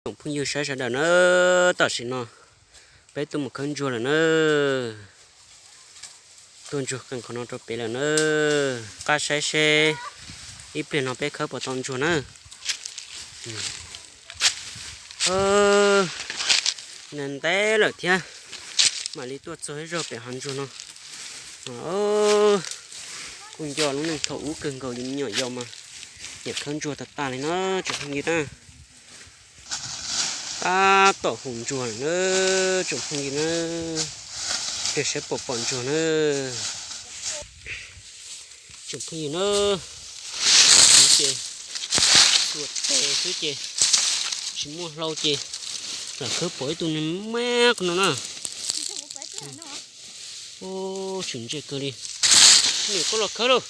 Tsoom phooj ywg saib sawv daws na, tam sim no peb tuaj mus khawb ntsuag lawm na. Tuaj ntsuag qees qhov no rau pem lawm na. Qab saib seb ib pliag no peb khawb puas tau ntsuag na. Ntev ntev lawm thiab mam li tuaj txog ib zaug pem hav ntsuag no. Kuj nco lub neej thaum ub kawg nkaus, yus me nyuam yaus mas nyiam khawb ntsuag tag tag li no tsoom phooj ywg na. Tab tom hu ntsuag lawm na tsoom phooj ywg na. Pliag saib puas pom ntsuag na tsoom phooj ywg na. Ces tua tes xwb ces tsis muaj hlau ces lam khawb pom ib tug niag mab no na. Tsis ntse kawg li. Niam, koj los khawb lauj.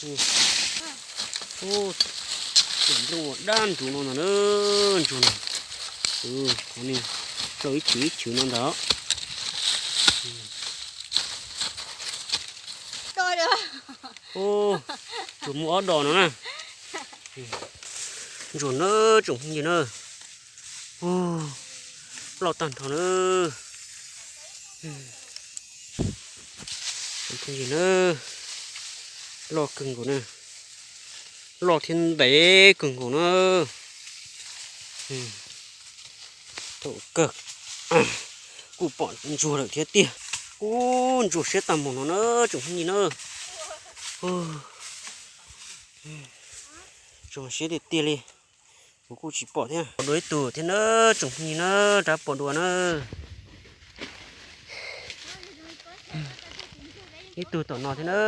Niam, nplooj ua dab ntsuag no ntag na, ntsuag no. Qhov niag rau ib chwv ib chwv no ntag. Ntsuag muaj ob dos no na. Ntsuag na tsoom phooj ywg na. Loj tag nrho na. Tsoom phooj ywg na, loj kawg nkaus na, loj thiab ntev kawg nkaus na. Thaum kawg kuj pom ntsuag lawm thiab tiag. Ub, ntsuag siab tag mus no na tsoom phooj ywg na. Zoo siab tiag tiag li. Kuv kuj tsis pom thiab. Pom dua ib tug thiab na tsoom phooj ywg na, rov pom dua na. Ib tug tom no thiab na.